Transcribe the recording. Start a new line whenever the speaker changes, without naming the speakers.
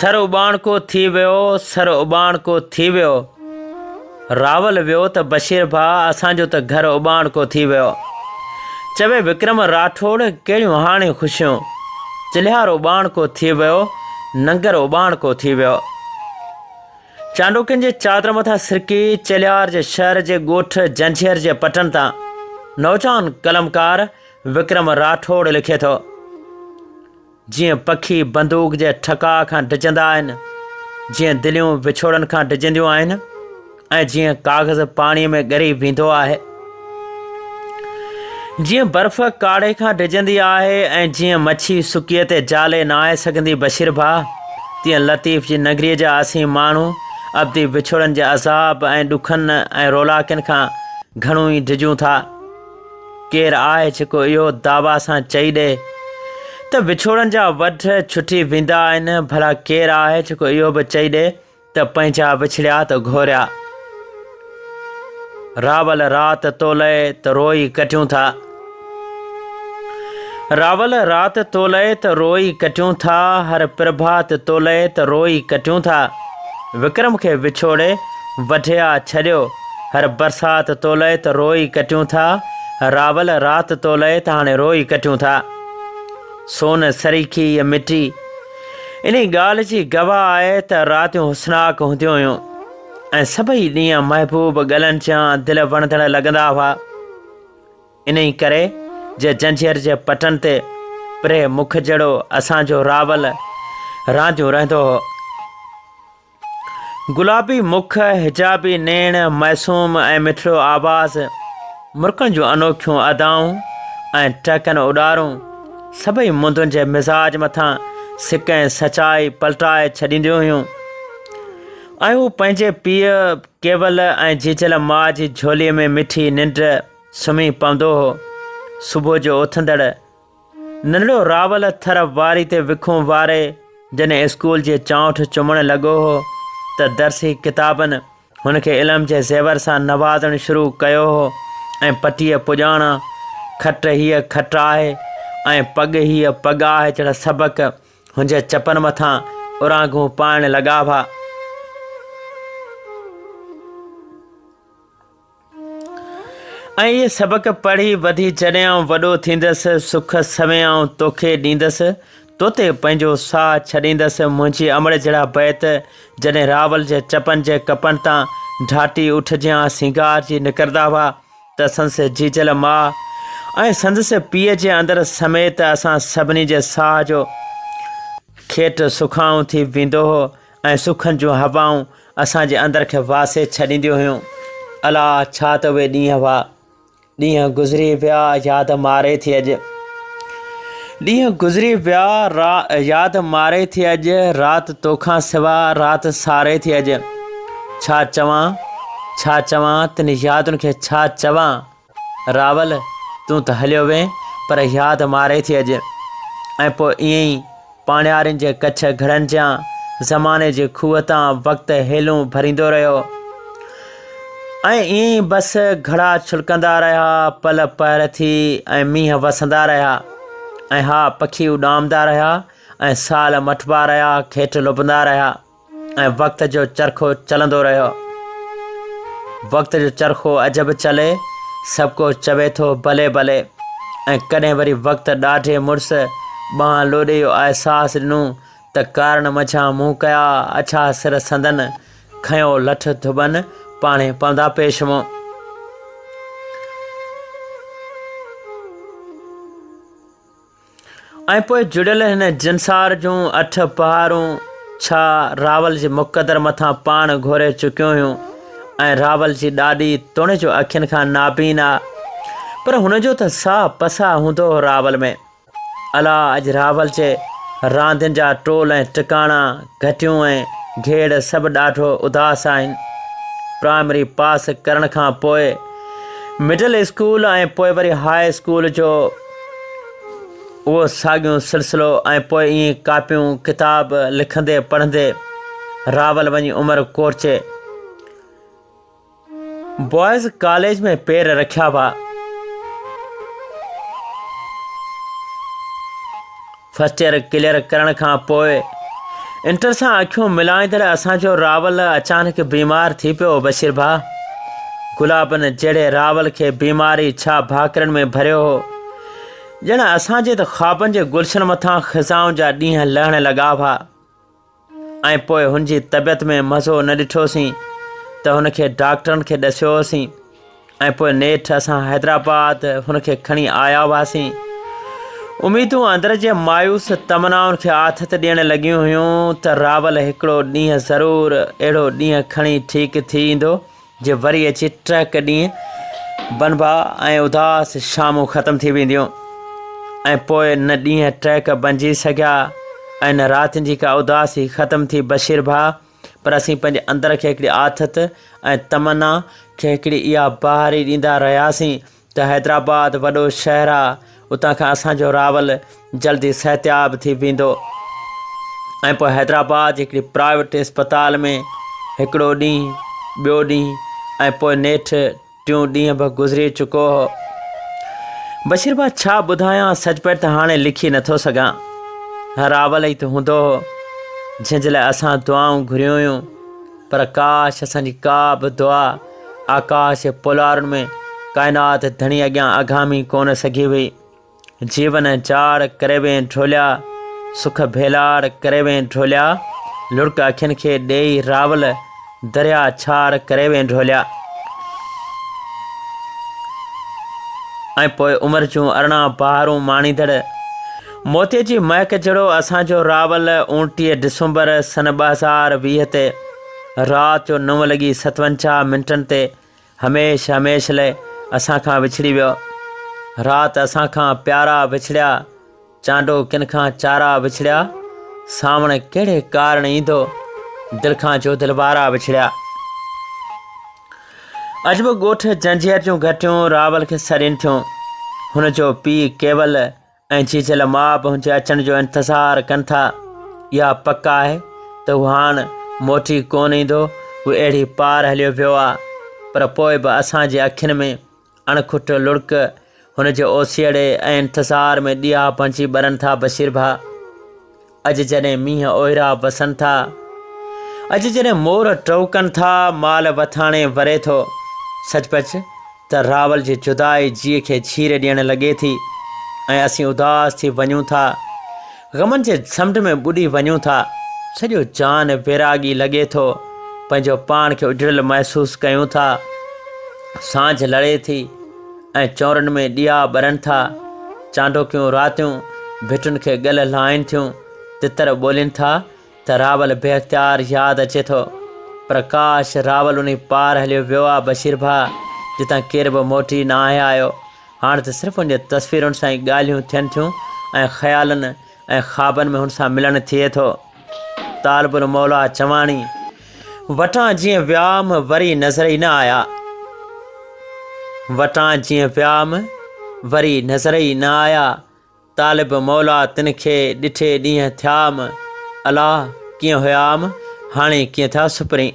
ٿر اٻاڻڪو ٿي ويو، سر اٻاڻڪو ٿي ويو. راول ويو ته بشير ڀاء اسان جو ته گهر اٻاڻڪو ٿي ويو. چوي وڪرم راٺوڙ ڪهڙيون هاڻي خوشيون. چلهيار اٻاڻڪو ٿي ويو، ننگر اٻاڻڪو ٿي ويو. چانڊوڪين جي چادر مٿان سرڪي چلهيار جي شهر جي ڳوٺ جنجهير جي پٽن تان نوجوان قلمڪار وڪرم راٺوڙ لکي ٿو. جيئن پکي بندوق جي ٺڪاء کان ڊڄندا آهن، جيئن دليون وڇوڙن کان ڊڄنديون آهن ۽ جيئن ڪاغذ پاڻيء ۾ ڳري ويندو آهي. جيئن برف ڪاڙهي کان ڊڄندي آهي ۽ جيئن مڇي سڪيء تي جالي ناهي سگهندي بشير ڀاء، تيئن لطيف جي نگريء جا اسين ماڻهو ابدي وڇوڙن جي عذاب ۽ ڏکن ۽ رولاڪين کان گهڻو ئي ڊڄون ٿا. ڪير آهي جيڪو اهو دعويٰ سان چئي ڏئي ته وڇوڙن جا وڍ ڇٽي ويندا آهن، ڀلا ڪير آهي جيڪو اهو به چئي ڏئي ته پنهنجا وڇڙيا ته گهوريا. راول رات تولئي ته روئي ڪٽيون ٿا. راول رات تولئي ته روئي ڪٽيون ٿا، هر پرڀات تولئي ته روئي ڪٽيون ٿا. وڪرم کي وڇوڙي وڍيا ڇڏيو. هر برسات تولئي ته روئي ڪٽيون ٿا، راول رات تولئي ته هاڻي روئي ڪٽيون ٿا. سون سريکي يا مٽي انهي ڳالهه جي گواهه آهي ته راتيون حسناڪ هونديون هيون ۽ سڀئي ڏينهن محبوب ڳلن جيان دل وڻندڙ لڳندا هئا. انهي ڪري جي جنجهير جي پٽن تي پرهه مک جهڙو اسان جو راول رانديون رهندو هو. گلابي مک، حجابي نيڻ، معصوم ۽ مٺڙو آواز، مرڪڻ جون انوکيون ادائون ۽ ٽهڪن اڏارون سڀئي مندن جي مزاج مٿان سڪ ۽ سچائي پلٽائي ڇڏينديون هيون ۽ هو پنهنجي پيء ڪيول ۽ جيجل ماء جي جهولي ۾ مٺي ننڊ سمهي پوندو هو. صبح جو اٿندڙ ننڍڙو راول ٿر واري تي وکون واري جڏهن اسڪول جي چانئٺ چمڻ لڳو هو ته درسي ڪتابن هن کي علم جي زيور سان نوازڻ شروع ڪيو هو ۽ پٽيء پڄاڻا کٽ هيء کٽ آهي ۽ پڳ هيء پڳ آهي جهڙا سبق هن جي چپن مٿان اورانگهون پائڻ لڳا هئا. ۽ اهي سبق پڙهي وڌي جڏهن آئون وڏو ٿيندس، سک سوين آئون توکي ڏيندس، توتي پنهنجو ساهه ڇڏيندس، منهنجي امڙ جهڙا بيت جڏهن راول جي چپن جي ڪپن تان ڍاٽي اٺ جيان سينگارجي نڪرندا هئا ته سندس جيجل ماء ۽ سندس پيء جي اندر سميت اسان سڀني جي ساهه جو کيٽ سکائون ٿي ويندو هو ۽ سکن جون هوائون اسان جي اندر کي واسي ڇڏينديون هيون. الا ڇا ته اهي ڏينهن هئا. ڏينهن گذري ويا ياد ماري ٿي اڄ. ڏينهن گذري ويا ياد ماري ٿي اڄ رات توکان سوا رات ساري ٿي اڄ. ڇا چوان ڇا چوان تن يادن کي ڇا چوان. راول تون ته هليو وئين پر ياد ماري ٿي اڄ. ۽ پوء ائين ئي پاڻيارين جي ڪڇ گهڙن جيان زماني جي کوهه تان وقت هيلون ڀريندو رهيو ۽ ائين ئي بس گهڙا ڇلڪندا رهيا، پل پهر ٿي ۽ مينهن وسندا رهيا ۽ ها پکي اڏامندا رهيا ۽ سال مٽبا رهيا، کيٽ لڀندا رهيا. ۽ وقت جو چرخو چلندو رهيو. وقت جو چرخو عجب چلي، سڀ ڪو چوي ٿو بلي بلي ۽ ڪڏهن وري وقت ڏاڍي مڙس ٻانهن لوڏي اهو احساس ڏنو ته ڪارڻ منجهان منهن ڪيا اڇا سر سندن، کنيو لٺ ڌٻن پاڻهي پوندا پيش مون. ۽ پوء جڙيل هن جنسار جون اٺ پهارون ڇا راول جي مقدر مٿان پاڻ گهوري چڪيون هيون ۽ راول جي ڏاڏي توڻي جو اکين کان نابين آ پر هن جو ته ساهه پساهه هوندو هو راول ۾. الا اڄ راول جي راندين جا ٽول ۽ ٽڪاڻا، گهٽيون ۽ گهيڙ سڀ ڏاڍو اداس آهن. پرائمري پاس ڪرڻ کان پوء مڊل اسڪول ۽ پوء وري هاء اسڪول جو اهو ساڳيون سلسلو ۽ پوء ائين ڪاپيون ڪتاب لکندي پڙهندي راول وڃي عمر ڪورچي بوائز ڪاليج ۾ پير رکيا هئا. فرسٽ ايئر ڪليئر ڪرڻ کان پوء انٽر سان اکيون ملائيندڙ اسان جو راول اچانڪ بيمار ٿي پيو. بشير ڀاء! گلابن جهڙي راول کي بيماري ڇا ڀاڪرن ۾ ڀريو هو. ڄڻ اسان جي ته خوابن جي گلشن مٿان خزائن جا ڏينهن لهڻ لڳا هئا. ۽ پوء هن جي طبيعت ۾ مزو نه ڏٺوسين ته هن کي ڊاڪٽرن کي ڏسيوسين ۽ پوء نيٺ اسان حيدرآباد هن کي کڻي آيا هئاسين. اميدون اندر جي مايوس تمنائن کي آٿت ڏيڻ لڳيون هيون ته راول هڪڙو ڏينهن ضرور اهڙو ڏينهن کڻي ٺيڪ ٿي ايندو جي وري اچي ٽهڪ ڏينهن بنبا ۽ اداس شامون ختم ٿي وينديون ۽ پوء نه ڏينهن ٽهڪ بنجي سگهيا ۽ نه راتين جي ڪا اداسي ختم ٿي بشير ڀاء پر اسين پنهنجي اندر کي هڪڙي آٿت ۽ تمنا کي هڪڙي اها بهاري ڏيندا رهياسين ته حيدرآباد وڏو شهر آ، اتان کان اسان جو راول جلدي صحتياب ٿي ويندو. ۽ پوء حيدرآباد جي هڪڙي پرائيوٽ اسپتال ۾ هڪڙو ڏينهن، ٻيو ڏينهن ۽ پوء نيٺ ٽيون ڏينهن به گذري چڪو هو. بشير ڀاء ڇا ٻڌايان، سچ پچ ته هاڻي لکي نٿو سگهان. راول ئي ته هوندو هو، جنهن جي لاء اسان دعائون گهريون هيون. پر ڪاش اسان جي ڪا به دعا آڪاش جي پولارن ۾ ڪائنات ڌڻي اڳيان اگهامي ڪونه سگهي هئي. جيون جاڙ ڪري وين ڍوليا، سک ڀيلاڙ ڪري وين ڍوليا، لڙڪ اکين کي ڏيئي راول دريا ڇاڙ ڪري وين ڍوليا. ۽ پوء عمر جون 18 بهارون ماڻيندڙ موتيء جي مهڪ جهڙو اسان جو راول 29 ڊسمبر سن 2020 تي رات جو نو لڳي 57 منٽن تي هميشھ هميشھ لئه اسان کان وڇڙي ويو. رات اسان کان پيارا وڇڙيا، چانڊو ڪن کان چارا وڇڙيا، سانوڻ ڪهڙي ڪارڻ ايندو، دل کان جو دلوارا وڇڙيا. اڄ به ڳوٺ جنجهير جون گهٽيون راول کي سڏين ٿيون. هن جو پيء ڪيول ۽ جيجل ماء به هن جي اچڻ جو انتظار ڪن ٿا. اها پڪ آهي ته هو هاڻ موٽي ڪونه ايندو، هو اهڙي پار هليو ويو آ. پر پوء به اسان جي اکين ۾ اڻ کٽ لڙڪ هن جي اوسيئڙي ۽ انتظار ۾ ڏيئا بڻجي ٻرن ٿا بشير ڀاء! اڄ جڏهن مينهن اوهيرا وسن ٿا، اڄ جڏهن مور ٽهوڪن ٿا، مال وٿاڻي وري ٿو. سچ پچ ته راول جي جدائي جيء کي جهير ڏيڻ لڳي ٿي ۽ اسين اداس ٿي وڃون ٿا. غمن جي سمنڊ ۾ ٻڏي وڃون ٿا. سڄو جان ويراڳي لڳي ٿو. پنهنجو پاڻ کي اجڙيل محسوس ڪيون ٿا. سانجهه لڙي ٿي. ۽ چؤنرن ۾ ڏيئا ٻرن ٿا. چانڊوڪيون راتيون ڀٽن کي ڳل لائين ٿيون. تتر ٻولين ٿا ته راول بي اختيار ياد اچي ٿو. پر ڪاش راول انهي پار هليو ويو آ بشير ڀاء جتان ڪير به موٽي ناهي آيو. هاڻ ته صرف ان جي تصويرن سان ئي ڳالهيون ٿين ٿيون ۽ خيالن ۽ خوابن ۾ هن سان ملڻ ٿئي ٿو. طالب الموليٰ چواڻي، وٽان جيئن ويام وري نظر ئي نه آيا. وٽان جيئن ويام وري نظر ئي نه آيا. طالب مولا تن کي ڏٺي ڏينهن ٿيام. الا ڪيئن هيام هاڻي ڪيئن ٿا سپرين.